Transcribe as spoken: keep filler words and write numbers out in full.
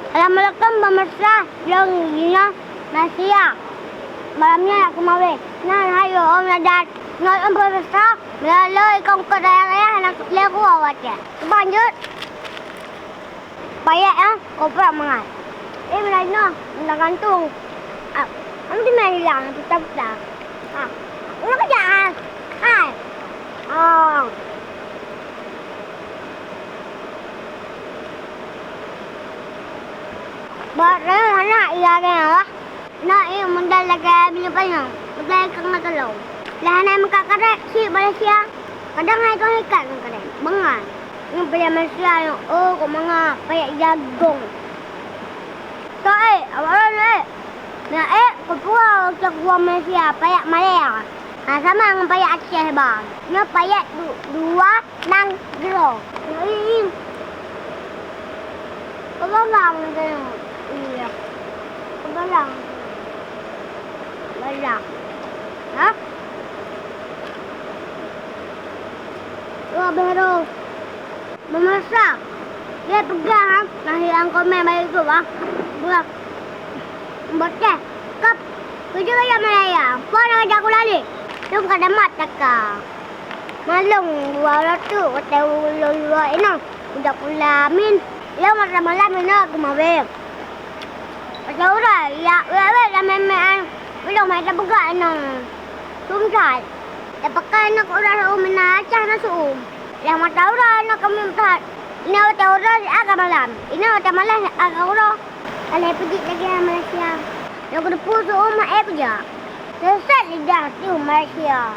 Assalamualaikum pemirsa, lôn Gina Malaysia. Malam nyoe nak keumawé. Nyan hai om adat. Nyoe om pemirsa, meulaloe ikong ke raya-raya hana lé kuah watèe. Lanjut. Payet ah, koprak mangat. Eh, meulalu, meugantung. Ah, am di mana hilang, peta-peta. Ah, ulah kerja ah. Hai. Oh. Buat raya hana iya ke wah. Na, eh, modal lagèe minyeuk panyang, modal kang na kalon. Lah hana meukat karét cit Malaysia. Kadang hai kong ikat ngon karét, beungai. Nyoe payah Malaysia nyoe, oh, kok mangat, payah jagong. Tok, eh, awak lôn, eh. Na, eh, kok puwoe cok puwoe Malaysia, payah Malaya. Ha, sama ngon payah Aceh, bang. Nyoe payah du-, dua. Nanggroe. Ih. Kebalang tu. Iya. Kebalang. Balang. Hah? Wah, baru. Memasak. Dia pegang, ha? Nasi angkot meh baik tu, ha? Buat. Bocah. Kap. Kerja gaya Malaya. Puan nak ajak aku lari. Jom kada mat taka. Malong dua ratus watèe ulôn luwa inong, udah pula min. Lom masa malam inong keumawé. Masa uroe, ya, wék-wék lam mé-mé an, ulôn hai tapeugah inong. Sumsat. Tapakai inong uroe seuum, meunan acah na seuum. Lam mata uroe inong keumieng that. Inong watèe uroe siat ka malam. Inong watèe malam siat ka uroe. Ka lhèe peujeuet lagèe Malaysia. Lôn keuneupue seuum hai peujak. Seuset lidah teuh Malaysia.